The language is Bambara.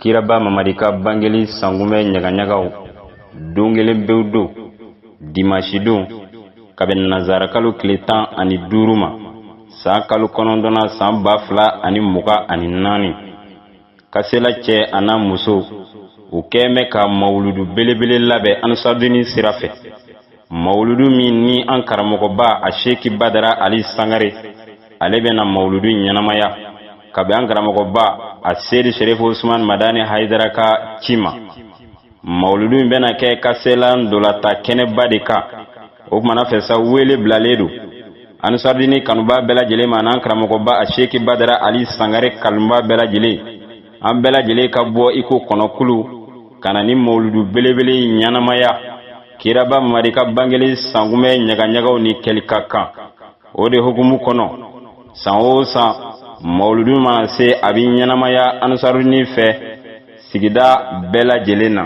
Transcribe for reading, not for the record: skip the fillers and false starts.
Kiraba Mamadi ka bangeli sankunbɛn ɲagaɲagaw don kelen pewu don, dimansi don, ka bɛn nanzarakalo tile 15 ma, san kalo kɔnɔntɔnnan, san 2024, Kasela cɛ a n'a muso, u kɛn bɛ ka mawuludu belebele labɛn Ansarudini sira fɛ, mawuludu min ni an karamɔgɔba a Seki Badara Ali Sangare, ale bɛna mawuludu ɲɛnamaya ka bɛn an karamɔgɔba a Seyidi Serifu Usman Madani Hayidara ka ci ma. Mawuludu in bɛna kɛ Kasela ntolatan kɛnɛba de kan. O kumana fɛ sa, wele bilalen don Ansarudini kanuba bɛɛ lajɛlen ma, n'an karamɔgɔba a Seki Badara Ali Sangare kanuba bɛɛ lajɛlen. An bɛɛ lajɛlen ka bɔ i ko kɔnɔkulu ka na ni mawuludu belebele in ɲɛnamaya, kiraba Mamadi ka bangeli sankunbɛn ɲagaɲagaw ni kɛli ka kan. O de hukumu kɔnɔ, san o san mawuludu mana se, a bɛ ɲɛnamaya Ansarudini fɛ sigida bɛɛ lajɛlen na.